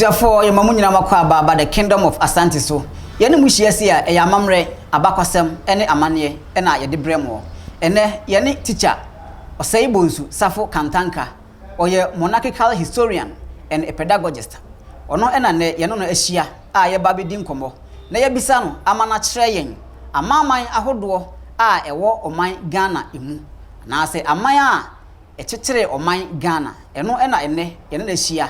Abusuafoɔ, yɛma mo nyinaa moakɔ aba aba The Kingdom of Asante so. Yɛne mo hyia sei a, ɛyɛ amammerɛ, abakɔsɛm ne amanneɛ na yɛde brɛ moɔ. Ɛnnɛ, yɛne Tikya Osei Bonsu Safo Kantanka, ɔyɛ Monarchical Historian and a Pedagogist. Ɔno na nnɛ yɛne no ahyia a yɛreba abɛdi nkɔmmɔ na yɛabisa no ama no akyerɛ yɛn amanaman ahodoɔ a ɛwɔ ɔman Ghana mu, anaasɛ aman a ɛkyekyeree ɔman Ghana. Ɛno na ɛnnɛ yɛne no ahyia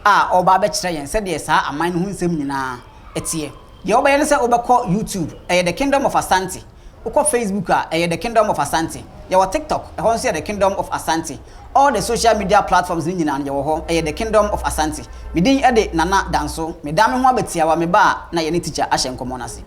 a ɔreba abɛkyerɛ yɛn sɛdeɛ saa aman no ho nsɛm nyinaa teɛ. Deɛ wobɛyɛ ne sɛ wobɛkɔ YouTube, ɛyɛ The Kingdom of Asante. Wokɔ Facebook a, ɛyɛ The Kingdom of Asante. Yɛwɔ TikTok, ɛhɔ nso yɛ The Kingdom of Asante. All the social media platforms no nyinaa no, yɛwɔ hɔ, ɛyɛ The Kingdom of Asante. Me din de Nana Danso. Medan me ho aba tiawa, meba a na yɛne tikya ahyɛ nkɔmmɔ no ase.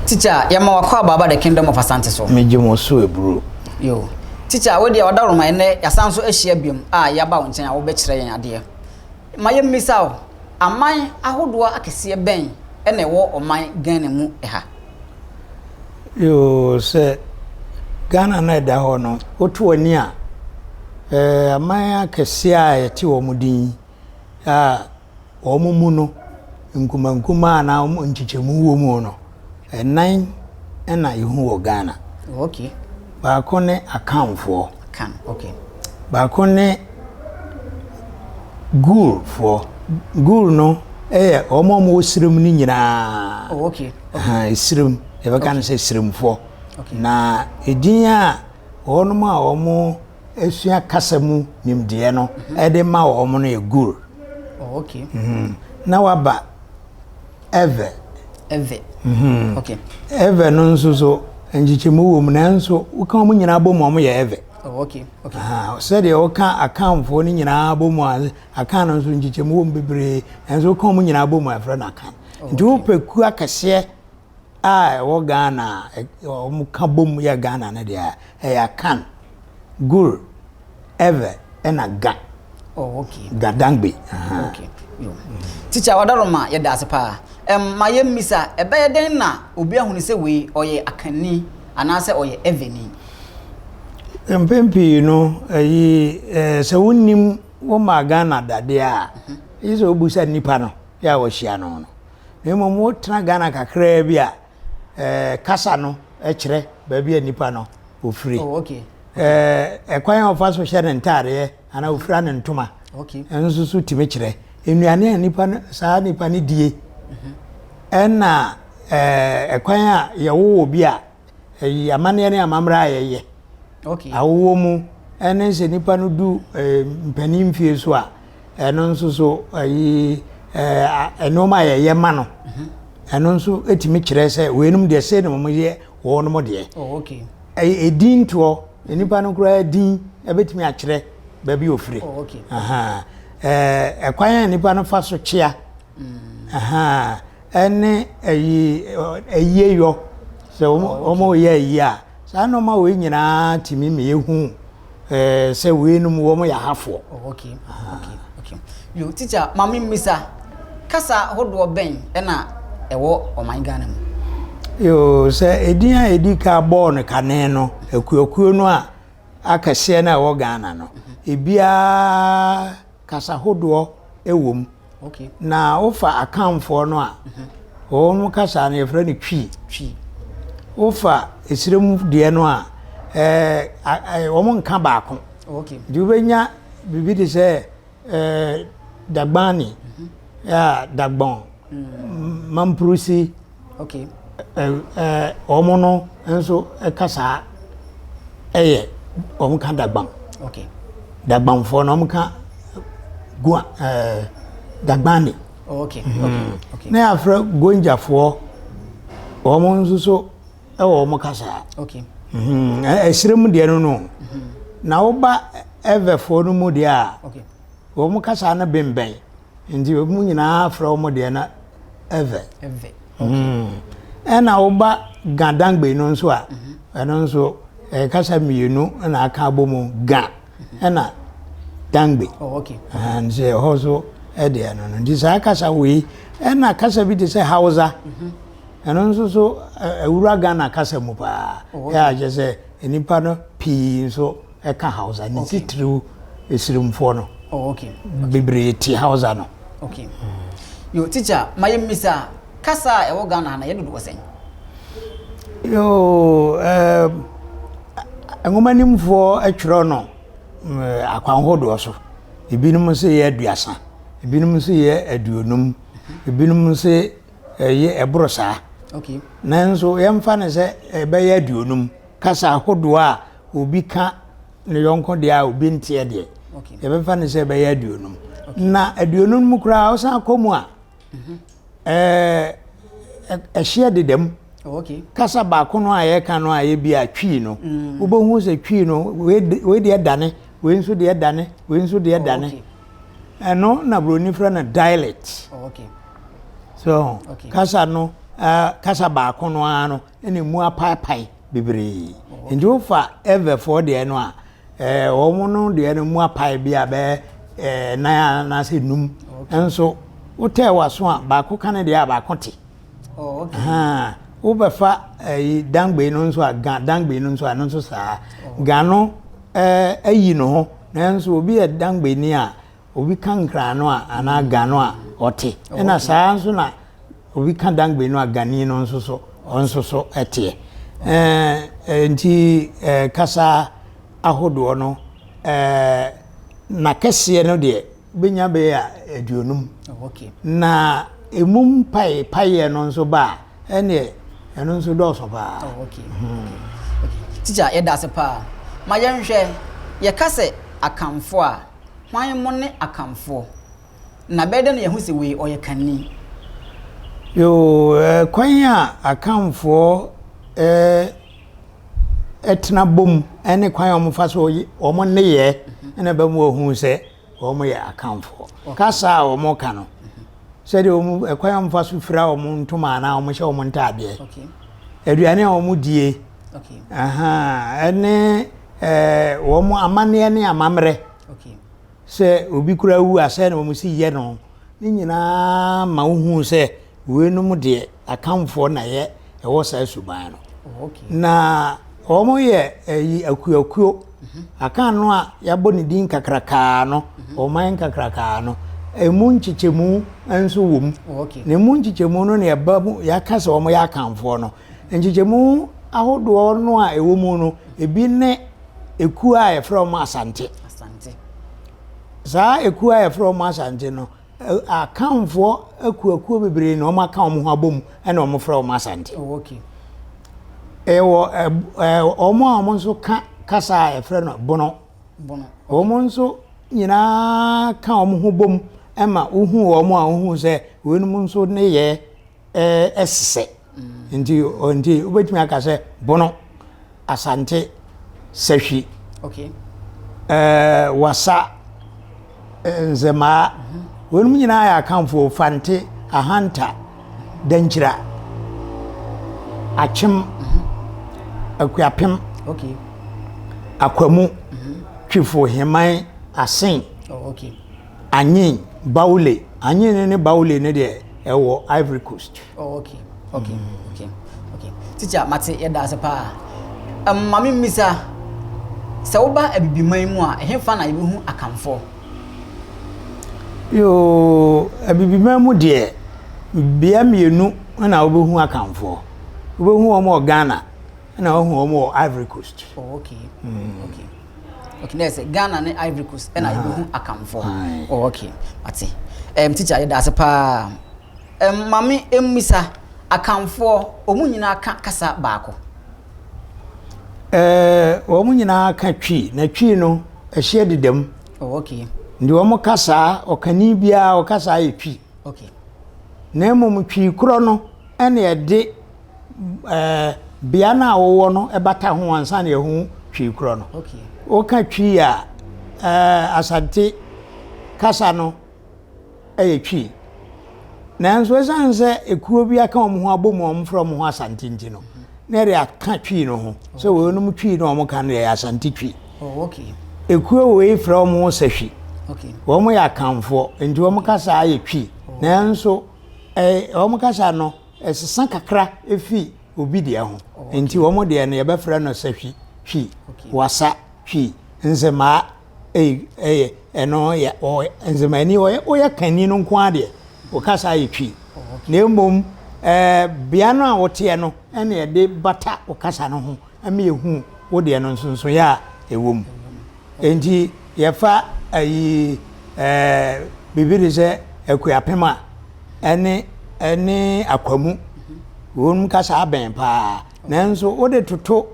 Teacher, yɛma wakɔ aba aba the kingdom of Asante so. Megye mo so aburo. Yo. Teacher, wo deɛ ɔdawuroma ɛnɛ yɛasan so ahyia biom a yɛaba wo nkyɛn a wobɛkyerɛ yɛn adeɛ. Ma yɛmmisa wo, aman ahodoɔ akɛseɛ bɛn na ɛwɔ ɔman Ghana mu ha? Yoo, sɛ Ghana no a ɛda hɔ no, woto w'ani a, eh, aman akɛseɛ a yɛte wɔn din a wɔn mu no, nkumankumaa anaa wɔn nkyekyɛmu wɔ mu no, ɛnan na yɛhu wɔ Ghana. Okay. Baako ne Akanfoɔ. Akan, okay. Baako ne Gurfoɔ. Gur no yɛ wɔn a wɔwɔ serem no nyinaa. Oh, okay. okay. Serem, yɛbɛka okay. no sɛ seremfoɔ. Okay. Na edin a wɔn a wɔasua kasa mu nimdeɛ no mhm. de ma wɔn no yɛ Gur. Oh, okay. Mm -hmm. Na waba Ewe. Ewe. Mm-hmm. Okay. Ewe no nso so nkyekyɛmu wɔ mu nanso woka wɔn nyinaa bɔ mu a wɔyɛ Ewe. Oh, okay. Okay. Sɛdeɛ woka Akanfoɔ no nyinaa bɔ mu a Akan no nso nkyekyɛmu wɔ mu bebree nanso woka wɔn nyinaa bɔ mu a ɛfrɛ no Akan. Oh, Nti wopɛ kuo akɛseɛ a ɛwɔ Ghana a wɔka bom yɛ Ghana no deɛ a ɛyɛ Akan, Gur, Ewe ɛna Ga. Oh, okay. Ga Dangbe. Okay. Yo. Teacher Wadaroma yɛda ase paa. Um, ma yɛmmisa, ɛbɛyɛ dɛn na obi ahunu sɛ wei ɔyɛ Akanni anaasɛ ɔyɛ Eveni? Mpɛn pii no, ɛyi sɛ wonnim woma Ghana dadeɛ a, ɛyɛ sɛ wobusa nnipa no yɛ a wɔahyia no no. Na mmom wotena Ghana kakraa bi a, kasa no kyerɛ baabi a nnipa no ofiri. Oh, okay. Ɛkwan a ɔfa so hyɛ ne ntaadeɛ anaa ofira ne ntoma ɛno nso so tumi kyerɛ nnuane a nipa no saa nipa no die mhm. ɛna ɛkwan a yɛwowɔ bi a ɛyi amanneɛ ne amammerɛ a yɛyɛ awowɔ mu ɛne sɛ nipa no du mpanin mfie so a ɛno nso so ɛyi nneɛma a yɛyɛ ma no mhm. ɛno nso tumi kyerɛ sɛ weinom deɛ sei na wɔyɛ wɔnom deɛ oh, ɛdin toɔ nipa no koraa din ɛbɛtumi akyerɛ baabi ofiri oh, ɛkwan a nipa no fa so kyea mm. ɛne ɛyi ɛyie yɔ sɛ wɔn oh, yɛ ɛyie a saa nneɛma wei nyinaa tumi ma yɛhu sɛ weinom wɔn yɛ ahafoɔ. Oh, okay okay okay yo teacher maame mmisa kasa hodoɔ bɛn ɛna ɛwɔ ɔman Ghana mu. Yoo sɛ edin a edi ka bɔɔ no kane no akuakuo no a akɛseɛ no a ɛwɔ Ghana no ebiara kasa hodoɔ wɔ mu. Okay. Na wofa Akanfoɔ no a, wɔn kasa no yɛfrɛ no Twi. Twi. Wofa Esirem deɛ no a, ɛɛ wɔn nka baako. Okay. Nti wobɛnya biribi te sɛ ɛɛ Dagbani, mm -hmm. Dagbɔn, mm. Mampurusi. Okay. Ɛɛ wɔn no nso kasa yɛ wɔn ka Dagbon. Okay. Dagbonfoɔ no wɔn ka Gua ɛɛ Dagbani. Oh, okay. Mm. Okay. Okay. Na yɛafrɛ Gonjafoɔ wɔn nso so wɔ wɔn kasa. Okay. Mm-hmm. Ɛsrɛ mu deɛ no no. Mm-hmm. Na woba Ɛvɛfoɔ no mu deɛ a. Okay. Wɔn kasa no bembɛn. Nti wɔn nyinaa frɛ wɔn deɛ no Ewe. Ewe. Mm. Ɛna woba Ga Dangbe no nso a, mhm. ɛno nso ɛkasa mmienu na aka abɔ mu Ga mhm. ɛna Dangbe. Oh, okay. Nti ɛhɔ so Deɛ no no. Nti saa kasa wei, ɛna kasa bi te sɛ Hausa, ɛno nso so awura Ghana kasa mu paa. Ɛyɛ a kyerɛ sɛ nnipa no pii nso ɛka Hausa, ne titiriw Esirimfoɔ no. Bebree te Hausa no. Okay. Yo, teacher, ma yɛ mmisa, kasa a ɛwɔ Ghana ha no, ɛyɛ dodoɔ sɛn? Yo, eh, nwomanimfoɔ twerɛ no akwan hodoɔ so. Ebinom nso yɛ aduasa, ebinom nso yɛ aduonum, ebinom nso ɛyɛ ɛboro saa. Nanso yɛmfa no sɛ ɛbɛyɛ aduonum. Kasa ahodoɔ a obi ka ne yɔnko deɛ a obi nteɛ deɛ, yɛbɛfa no sɛ ɛbɛyɛ aduonum. Na aduonum mu koraa wosan kɔ mu a, Ɛɛ ɛhyeɛ deda mu. Oh, Kasa baako no a yɛka no a yɛbi a Twi no, mm. wobɛhu sɛ Twi no wei deɛ dane, wei nso deɛ dane, wei nso deɛ oh, dane. Ɛno na buroni frɛ no dialect. Oh, so kasa no uh, kasa baako no ara no ɛna emu apaapae bebree. Nti wofa Ewefoɔ deɛ no a Ɛɛ wɔn no deɛ no mu apae bi a bɛyɛ ɛɛ nan anaasɛ num. Nso wotɛɛ w'aso a baako ka ne deɛ a baako te. Oh, okay. Wobɛfa ɛyi dangbe no nso a ga dangbe no nso a ɛno nso saa. Oh. Ga no ɛɛ ayi ne ho nanso obi yɛ dangbe ni a Obi ka Nkran no a anaa Ga no a, ɔte. Ɛna saa ara nso na obi ka Dangbe no a, Gani no nso so, ɔnso so teɛ. Ɛɛ nti ɛɛ kasa ahodoɔ no, ɛɛ n'akɛseɛ no deɛ, wobɛnya bɛyɛ aduonum. Na ɛmu mpaepaeɛ no nso ba a, ɛnneɛ ɛno nso dɔɔso paa. Oh, okay. Hmm. Okay. Teacher, yɛda ase paa. Ma yɛnhwɛ, yɛka sɛ Akanfoɔ a, Hwan mo ne Akanfoɔ? Na bɛyɛ dɛn na yɛahu sɛ wei ɔyɛ Kanni? Yoo, kwan a Akanfoɔ tena bom ne kwan a wɔfa so wɔn nneyɛɛ na ɛbɛma wɔahu sɛ wɔyɛ Akanfoɔ. Kasa a wɔka no, sɛdeɛ wɔn kwan a wɔfa so fira wɔn ntoma anaa wɔhyɛ wɔn ntaadeɛ, aduane a wɔdie, ɛne wɔn amanneɛ ne amammerɛ sɛ obi koraa wu a sɛ na wɔn si yɛ no ne nyinaa ma wohu sɛ weinom deɛ Akanfoɔ na yɛ ɛwɔ saa suban no na wɔn yɛ ɛyi akuakuo mhm. Akan no a yɛabɔ ne din kakrakaa no mhm. ɔman kakrakaa no emu nkyekyɛmu nso wɔ mu na emu nkyekyɛmu no na ɛba mu yɛaka sɛ wɔn yɛ Akanfoɔ no Nkyekyɛmu ahodoɔ no a ɛwɔ mu no, ebi ne ekuo a yɛfrɛ wɔn Asante. Saa ekuo a yɛfrɛ wɔn Asante no, Akanfoɔ akuakuo bebree na wɔn aka wɔn ho abom na wɔfrɛ wɔn Asante. Oh, ɛwɔ wɔn a wɔn nso ka kasa a yɛfrɛ no Bono. Wɔn nso nyinaa ka wɔn ho bom ma wohu wɔn a wohu sɛ weinom nso nneyɛɛ ɛsesɛ nti nti wobɛtumi aka sɛ bono asante sahwi ɛɛ wasa nzemaa mhm. wɔnom nyinaa yɛ akanfoɔ fante ahanta dankyira akyem mhm. akuapem akwamu mhm. twifo heman asen oh, Anyen, Baoulé. Anyen no ne Baoulé no deɛ ɛwɔ Ivory Coast. Oh, okay. Okay. Mm. Okay. Okay. Teacher, mate yɛda ase paa. Um, ma me mmisa sɛ woba Abibiman mu a, ɛhefa na yɛbɛhu Akanfoɔ? Yoo, Abibiman mu deɛ, bea mmienu na wobɛhu Akanfoɔ. Wobɛhu wɔn wɔ Ghana, ɛna woahu wɔn wɔ Ivory Coast. Oh, okay. Mm. Okay. Okay, na ɛsɛ Ghana ne Ivory Coast ɛna yɛbɛhu Akanfoɔ. Oh, okay. Ate. Um, teacher, yɛda ase paa. Um, maame mmisa, Akanfoɔ, wɔn nyinaa ka kasa baako? Eh, wɔn nyinaa ka Twi, na Twi no, ɛhyeɛ deda mu. Oh, okay. Nti wɔn kasa, ɔkani biara ɔkasa yɛ Twi. Okay. Na mmom Twi korɔ no, ɛna ɛde ɛɛ bea no a wowɔ no bata ho ansa na yɛho Twi korɔ no. Woka Twi a, ɛɛ Asante kasa no yɛ Twi. Nanso ɛsiane sɛ ekuo bi aka wɔn ho abɔ mu a wɔfrɛ wɔn ho Asante nti no, na yɛde aka Twi no ho sɛ wɔnom Twi no a wɔka no yɛ Asante Twi. Oh, Ekuo wei frɛ wɔn ho Sahwi. Wɔn yɛ Akanfoɔ, nti wɔn kasa yɛ Twi. Oh. Nanso wɔn kasa no ɛsesa kakra efi obi deɛ ho. Oh, nti wɔn deɛ no yɛbɛfrɛ no Sahwi Twi, Wasa Twi, Nzemaa ɛyɛ ɛno yɛ ɔ Nzemaani ɔyɛ ɔyɛ Kanni no nko ara deɛ ɔkasa yɛ Twi. Oh, Na mmom ɛɛ bea no a woteɛ no ɛna yɛde bata wo kasa no ho ɛma yɛhu wo deɛ no nsonsonoeɛ a ɛwɔ mu. Enti yɛfa ayi ɛɛ biribi te sɛ Akuapem a ɛne ɛne Akwamu wɔn kasa abɛn paa. Nanso wode toto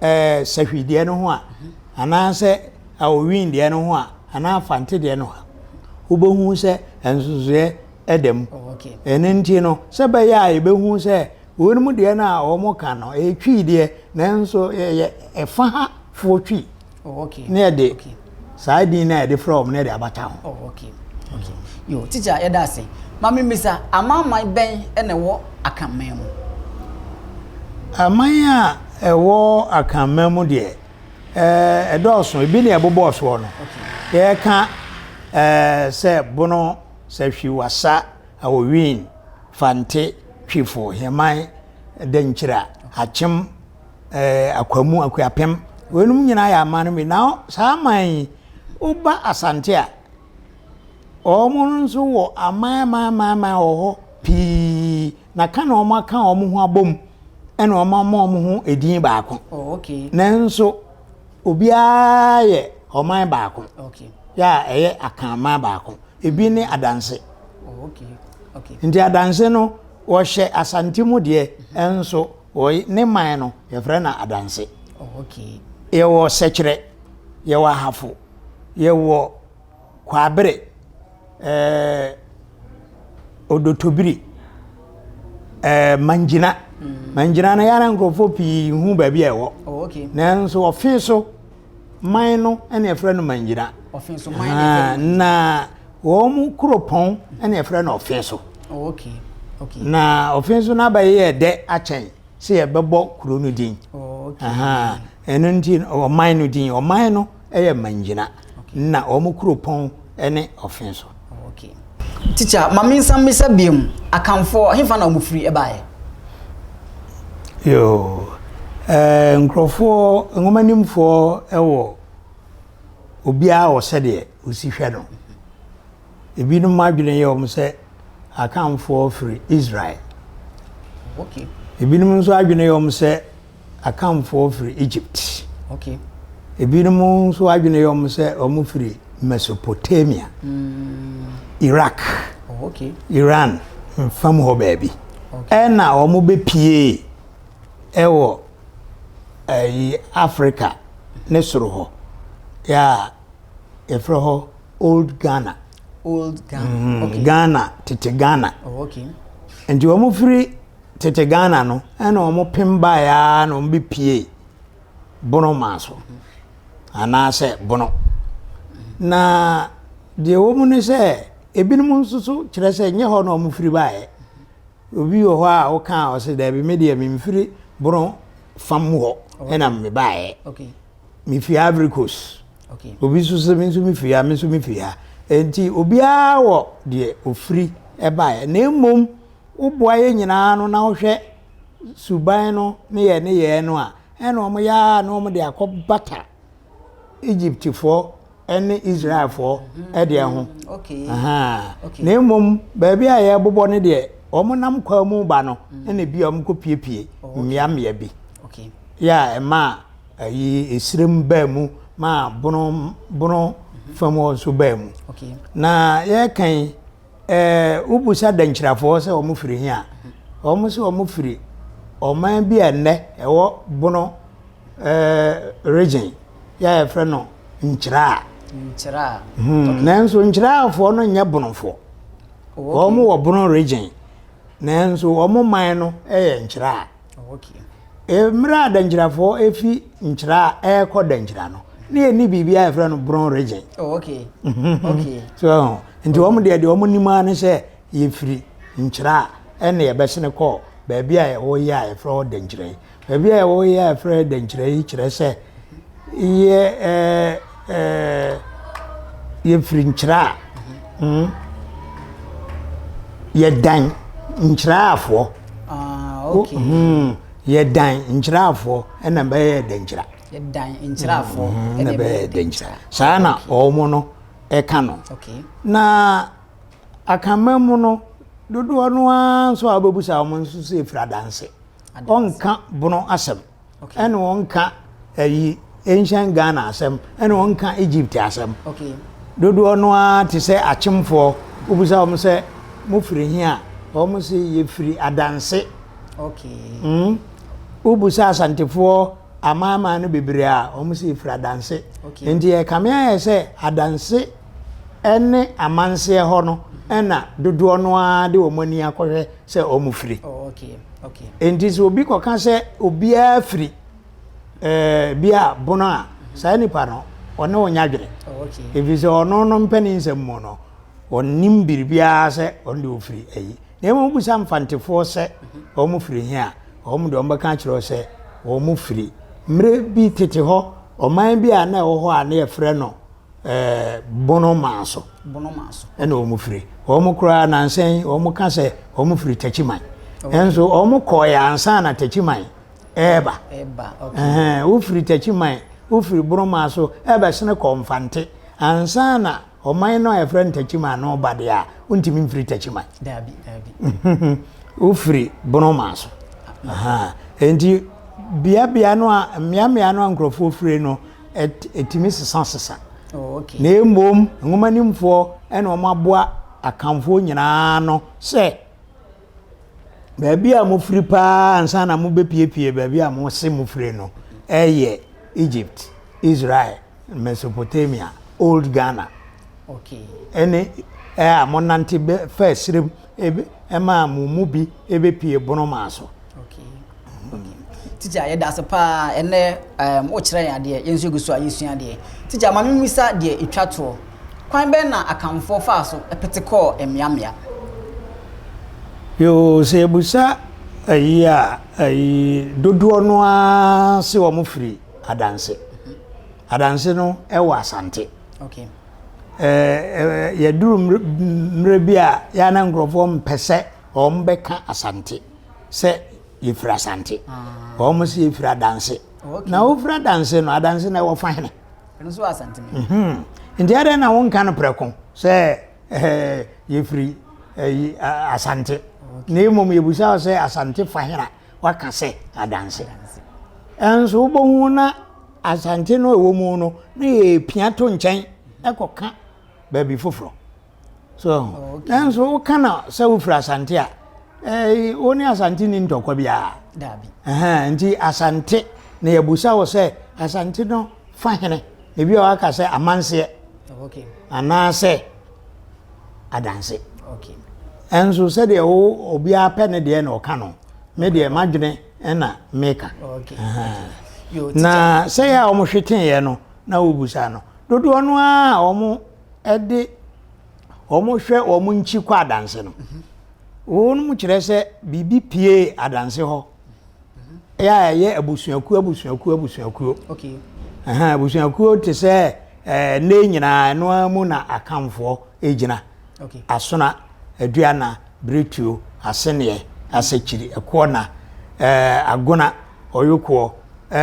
ɛɛ Sahwi deɛ no ho a anaasɛ Awowin deɛ no ho a anaa Fante deɛ no ho a wobɛhu sɛ nsonsonoeɛ ɛda mu. Ɛno nti no sɛ ɛbɛyɛ a yɛbɛhu sɛ wɔn deɛ no a wɔka no ɛyɛ Twi deɛ nanso ɛyɛ ɛfa ha foɔ Twi. Oh, okay. Ne yɛde okay. saa din no a yɛde frɛ wɔn no yɛde abata ho. Oh, okay. Okay. Yo, teacher, yɛda ase. Ma memmisa, amanaman bɛn na ɛwɔ Akanman mu? Aman a ɛwɔ Akanman mu deɛ, ɛdɔɔso. Ebi na ɛbobɔɔ soɔ no. Okay. Yɛka sɛ Bono, Sahwi, Wassa, Awowin, Fante, Twifo, Heman, Dankyira, Akyem, eh, Akwamu, Akuapem. Weinom nyinaa yɛ aman no bi. Na saa aman yi, woba Asante a, wɔn nso wɔ aman aman aman aman wɔ hɔ pii. Na ka na wɔn aka wɔn ho abom ɛna wɔn ama wɔn ho edin baako. Oh, okay. Nanso obiara yɛ ɔman baako. Okay. Yɛ a ɛyɛ Akanman baako. Ebi ne Adanse. Oh, okay. Okay. Nti Adanse no wɔhyɛ Asante mu deɛ nso Wɔ ne man no, yɛfrɛ no Adanse. Oh, okay. Yɛwɔ Sɛkyerɛ, yɛwɔ Ahafo, yɛwɔ Kwabere, ɛɛ Odotobiri, ɛɛ Mangyina. Mangyina no yɛara nkurɔfoɔ pii hu baabi a ɛwɔ. Oh, okay. Nanso ɔfe so man no na yɛfrɛ no Mangyina. Ɔfe so man na yɛfrɛ no. Na wɔn kuropɔn na yɛfrɛ no Ɔfe so. Oh, okay. Okay. Na Ɔfe so no abɛyɛ dɛ akyɛn sɛ yɛbɛbɔ kuro no din. Oh, okay. Ɛno nti ɔman no din, ɔman no yɛ Mangyina. Okay. Na wɔn kuropɔn ne Ɔfe so. Oh, okay. Teacher, ma me nsa mmisa biom, Akanfoɔ, hefa na wɔn firi baeɛ? Yoo, eh, nkurɔfoɔ, nwomanimfoɔ wɔ obiara wɔ sɛdeɛ ɔsi hwɛ no. Ebinom adwene yɛ wɔn sɛ Akanfoɔ firi Israel. Okay. Ebinom nso adwene yɛ wɔn sɛ Akanfoɔ firi Egypt. Okay. Ebinom nso adwene yɛ wɔn sɛ wɔn firi Mesopotamia, Iraq, oh, okay. Iran mfam hɔ baabi. Okay. Ɛna wɔn bɛpie ɛwɔ ɛyi Africa ne soro hɔ yɛ a yɛfrɛ hɔ Old Ghana. Old Ghana. Okay. Ghana, tete Ghana. Oh, okay. Nti wɔn firi tete Ghana no ɛna wɔn pem baeɛ ara na wɔn bɛpie Bono man so anaasɛ Bono. Na deɛ ɛwɔ mu ne sɛ ebinom nso so kyerɛ sɛ nyɛ hɔ na wɔn firi baeɛ. Obi wɔ hɔ a woka a ɔsɛ daabi me deɛ memfiri Bono fam hɔ ɛna mebaeɛ. Okay. Mefiri Ivory Coast. Okay. Obi nso sɛ me nso mefiri ha, me nso mefiri ha. Enti obiara wɔ deɛ ofiri baeɛ. Na mmom woboa yɛn nyinaa ano na wohwɛ suban no ne yɛn nneyɛɛ no a, ɛna wɔn yɛ ara na wɔn de akɔbata Egyptfoɔ ne Israelfoɔ deɛ ho. Na mmom baabi a yɛbobɔ no deɛ, wɔn nam kwan mu ba no, ɛna bi a wɔn kɔ piepie mmeammea bi. Yɛ a ɛmaa ayi esirem baa mu maa bono bono fam hɔ nso baa mu. Na yɛka yi, ɛɛ wobusa dankyirafoɔ sɛ wɔn firi he a, wɔn sɛ wɔn firi ɔman bi a nnɛ ɛwɔ bono ɛɛ region yɛ a yɛfrɛ no Nkyraa. Nkyraa. Hmm, nanso Nkyeraafoɔ no nyɛ bonofoɔ. Oh, Wɔn wɔ bono region, nanso wɔn man no yɛ Nkyraa. Oh, okay. Mmerɛ a Dankyirafoɔ efi Nkyraa ɛrekɔ Dankyira no, ne yɛnni biribi a yɛfrɛ no Bono region. Oh, okay. Okay. So, nti wɔn deɛ deɛ wɔn nim ara ne sɛ yɛfiri Nkyraa ɛna yɛbɛsene kɔɔ baabi a yɛwɔ yi a yɛfrɛ hɔ Dankyira yi. Baabi a yɛwɔ yi a yɛfrɛ Dankyira yi kyerɛ sɛ yɛ ɛɛ ɛɛ. yɛfiri nkyerɛ a, mm, yɛdan nkyerɛafoɔ. Ah, okay. Mm, yɛdan nkyerɛafoɔ ɛna bɛyɛ dɛnkyira. Yɛdan nkyerɛafoɔ mm, ɛna bɛyɛ dɛnkyira. Saa na wɔn no ɛka no. Okay. Na akanman mu no dodoɔ no ara nso a wobɛbusa wɔn nso sɛ ɛfiri adanse. Ɔnka bono asɛm. Ɛna ɔnka ɛyi ancient Ghana asɛm, ɛna ɔnka Egypt asɛm. Dodoɔ no ara te sɛ akyemfoɔ, wobisa wɔn sɛ mofiri he a, wɔn se yɛfiri Adanse. Mm. Wobisa Asantefoɔ amanaman no bebree a, wɔn se yɛfiri Adanse. Nti ɛkame ayɛ sɛ Adanse ne amanseɛ hɔ no ɛna dodoɔ no ara de wɔn ani akɔhwɛ sɛ wɔn firi. Oh, okay. Enti sɛ obi kɔka sɛ obiara firi eh, bi a bono a, saa nipa no, ɔne wo nya adwene. Oh, Ɛfiri sɛ ɔno no mpɛ nsɛm mu no, ɔnim biribiara sɛ ɔno deɛ ɔfiri ayi. Na mmom wobisa mfantefoɔ sɛ wɔn firi he a, wɔn deɛ wɔbɛka akyerɛ wo sɛ wɔn firi mmerɛ bi tete hɔ, ɔman bi a na ɛwɔ hɔ a na yɛfrɛ no ɛɛ Bono Manso. Bono Manso. Ɛna wɔn firi. Wɔn koraa nansa yi wɔn ka sɛ wɔn firi Takyiman. Ɛnso wɔn kɔɔ yɛ ansa na Takyiman ɛɛba. Ɛɛba okay. Ɛhɛn wofiri Takyiman wofiri Bono Manso ɛbɛsene kɔ Mfante ansa na ɔman no a yɛfrɛ no Takyiman no ba deɛ a wontumi mfiri Takyiman. Daabi daabi. Wofiri Bono Manso. Enti beabea no a mmeammea no a nkurɔfoɔ firi no ɛtumi sesasesa. Oh, na mmom nwomanimfoɔ na wɔaboa Akanfoɔ nyinaa ano sɛ baabi a mofiri paa ansa na mobɛpiepie baabi a mose mofiri no ɛyɛ Egypt, Israel, Mesopotamia, Old Ghana. Ɛne a monante fa serem ɛmaa mo mu bi ɛbɛpie Bonomaa so. Tikya, yɛda ase paa. Ɛnnɛ, um, wokyerɛ yɛn adeɛ, yɛn nso yɛgu so a yɛsua adeɛ. Tikya, ma memmisa deɛ ɛtwa toɔ. Kwan bɛn na Akanfoɔ faa so pete kɔɔ mmeammea? Yoo, sɛ yɛbusa ayi a, ayi dodoɔ no ara se wɔn firi Adanse. Adanse no ɛwɔ Asante. Okay. Ɛɛ yɛduru mmerɛ bi a yɛa na nkurɔfoɔ mpɛ sɛ wɔn bɛka Asante sɛ yɛfiri Asante. Ah. Wɔn sɛ yɛfiri Adanse. Na wofiri Adanse no, Adanse na ɛwɔ fa hene. Ɛno nso wɔ Asante mu. Mhm. Nti adɛn na wonka no prɛko sɛ eh, yɛfiri eh, Asante. Na mmom yɛbusa wo sɛ Asante fa hene a, waka sɛ Adanse. Ɛnso wobɛhu na Asante no ɛwɔ mu no, na yɛpia to nkyɛn ɛkɔka baabi foforɔ. So oh, nanso woka na sɛ wofiri Asante a, eh, wo ne Asante ni ntɔkwa biara. Nti Asante na yɛbusa wo sɛ Asante no fa hene, ebi a waka sɛ amanseɛ anaasɛ adanse. Ɛnso sɛdeɛ wo obiara pɛ ne deɛ na ɔka no, me deɛ m'adwene na meka. Na sɛ yɛ a wɔhweteeɛ no na wobusa no, dodoɔ no ara a wɔn de wɔhwɛ wɔn nkyi kɔ adanse no, wɔn kyerɛ sɛ biribi pie adanse hɔ ɛyɛ a ɛyɛ abusuakuo abusuakuo abusuakuo. Abusuakuo te sɛ ɛɛ nne nyinaa ɛno ara mu na Akanfoɔ gyina. Asona, Aduana, Biretuo, Aseneɛ, Asekyiri, Ɛkoɔna, ɛɛ Agona, Ɔyokoɔ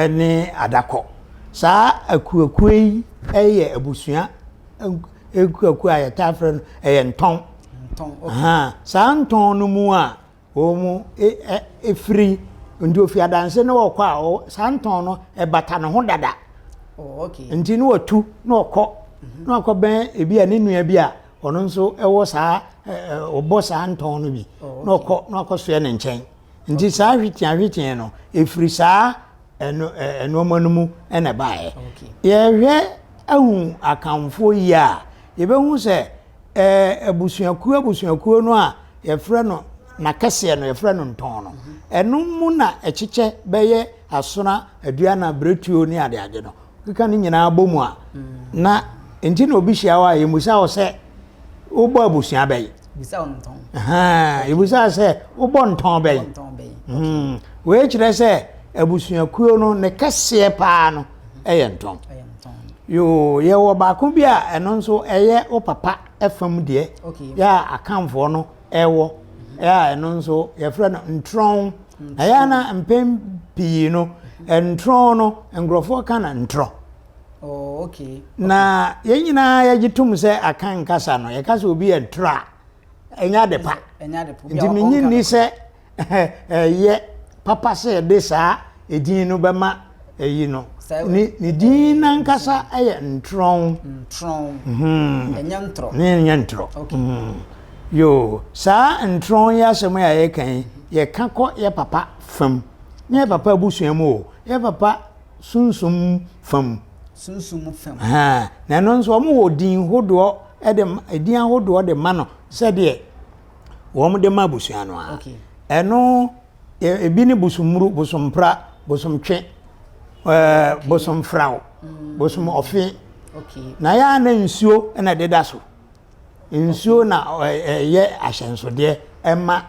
ne Adakɔ. Saa akuakuo yi yɛ abusua akuakuo a yɛtaa frɛ no ɛyɛ ntɔn. Saa ntɔn no mu a wɔn firi nti ofi adanse na ɔkɔ a saa ntɔn no ɛbata ne ho dada. Oh, nti na watu na ɔkɔ mhm. na ɔkɔ bɛn ebi a ne nua bi a ɔno nso ɛwɔ saa ɔbɔ saa ntɔn no bi oh, na ɔkɔ na ɔkɔ soɛ ne nkyɛn. Nti saa hweteɛ ahweteɛ no ɛfiri saa ɛno nnoɔma no mu na ɛbaeɛ. Yɛhwɛ ahu Akanfoɔ yi a, yɛbɛhu sɛ abusuakuo abusuakuo no a yɛfrɛ no n'akɛseɛ no yɛfrɛ no ntɔn no, ɛno mu na ɛkyekyɛ bɛyɛ asona, aduana, biretuo ne adeade no. Keka ne nyinaa bɔ mu a, na nti na obi hyia wo a yɛmmisa wo sɛ wobɔ abusua bɛn. Yɛbisa sɛ wobɔ ntɔn bɛn. Hmm. Wei kyerɛ sɛ abusuakuo no ne kɛseɛ paa no yɛ ntɔn. Yoo, yɛwɔ baako bi a ɛno nso ɛyɛ wo papa fam deɛ. Okay. Yɛ a Akanfoɔ no ɛwɔ. Yɛ a ɛno nso yɛfrɛ no ntrɔn. Na yɛ a na mpɛn pii no, ntrɔn no nkurɔfoɔ ka no ntorɔ. Oh, okay. Na yɛn nyinaa yɛgye tom sɛ Akan kasa no, yɛka sɛ obi yɛ ntorɔ a, ɛnyɛ ade pa. Nti menye nni sɛ ɛyɛ papa sɛ yɛde saa edin no bɛma eyi no. Ne ne din nankasa yɛ ntrɔn. Ntrɔn. Mhm. Ɛnyɛ ntorɔ. Ne ɛnyɛ ntorɔ. Okay. Mhm. Yoo, saa ntrɔn yi asɛm a yɛka yi, yɛka kɔ yɛ papa fam. Ne yɛ papa abusua mu o, yɛ papa sunsum fam. Sunsum fam. Na ɛno nso wɔn wɔ din hodoɔ de edin ahodoɔ de ma no sɛdeɛ wɔn de ma abusua no ara. Ɛno ebi ne bosommuru, bosompra, bosomtwe, ɛɛ bosomfraw, mm. bosom ɔfe. Na yɛ a na nsuo na ɛdeda so. Nsuo na ɛyɛ ahyɛnsodeɛ ɛma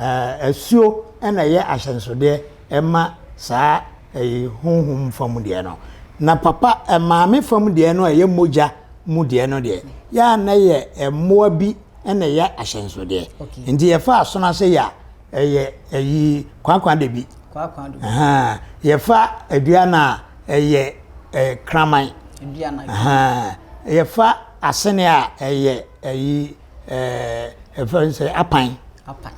Asuo na ɛyɛ ahyɛnsodeɛ ma saa ɛyi honhom fam deɛ no. Na papa maame fam deɛ no a ɛyɛ mogya mu deɛ no deɛ, yɛ a na ɛyɛ mmoa bi na ɛyɛ ahyɛnsodeɛ. Nti yɛfa asono ase yɛ a, ɛyɛ ɛyi kwaakwaadabi. Yɛfa aduana a, ɛyɛ kraman. Yɛfa asene a, ɛyɛ ɛyi ɛɛ yɛfrɛ no sɛ apan. Apan.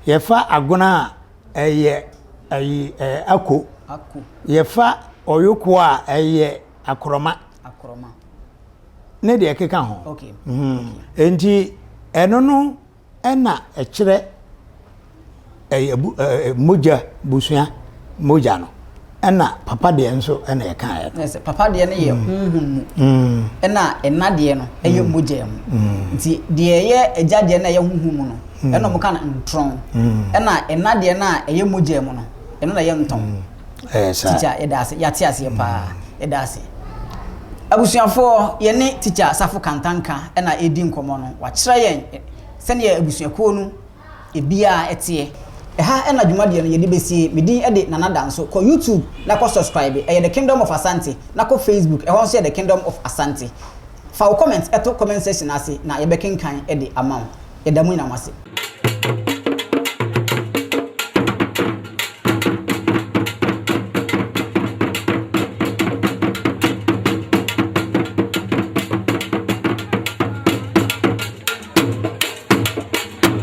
Yɛfa agona a ɛyɛ ɛyi ɛɛ ako. Ako. Yɛfa ɔyoko a ɛyɛ akorɔma. Akorɔma. Ne deɛ ɛkeka ho. Okay. Mm. Okay. Nti ɛno no ɛna ɛkyerɛ ɛyɛ bu ɛɛ mogya busua mogya no ɛna papa deɛ nso ɛna ɛkaeɛ no. Ɛsɛ papa deɛ no yɛ mm. honhom mu mm. ɛna ɛna deɛ no ɛyɛ mm. mogya mu nti deɛ ɛyɛ agya deɛ no ɛyɛ honhom mu no ɛna wɔn ka no ntrɔn ɛna ɛna deɛ no a ɛyɛ mogya mu no ɛno na ɛyɛ ntɔn. Tikya yɛda ase yɛate aseɛ paa yɛda ase. Abusuafoɔ yɛne tikya Safo Kantanka ɛna ɛredi nkɔmmɔ no wakyerɛ yɛn sɛdeɛ abusuakuo no ebiaa ɛteɛ. Ɛha na dwumadie no yɛde bɛsie, me din de Nana Danso, kɔ YouTube na kɔ subscribe, ɛyɛ The Kingdom of Asante, na kɔ Facebook, ɛhɔ nso yɛ The Kingdom of Asante. Fa wo comment to comment section ase na yɛbɛkenkan de ama wo. Yɛda mo nyinaa mo ase.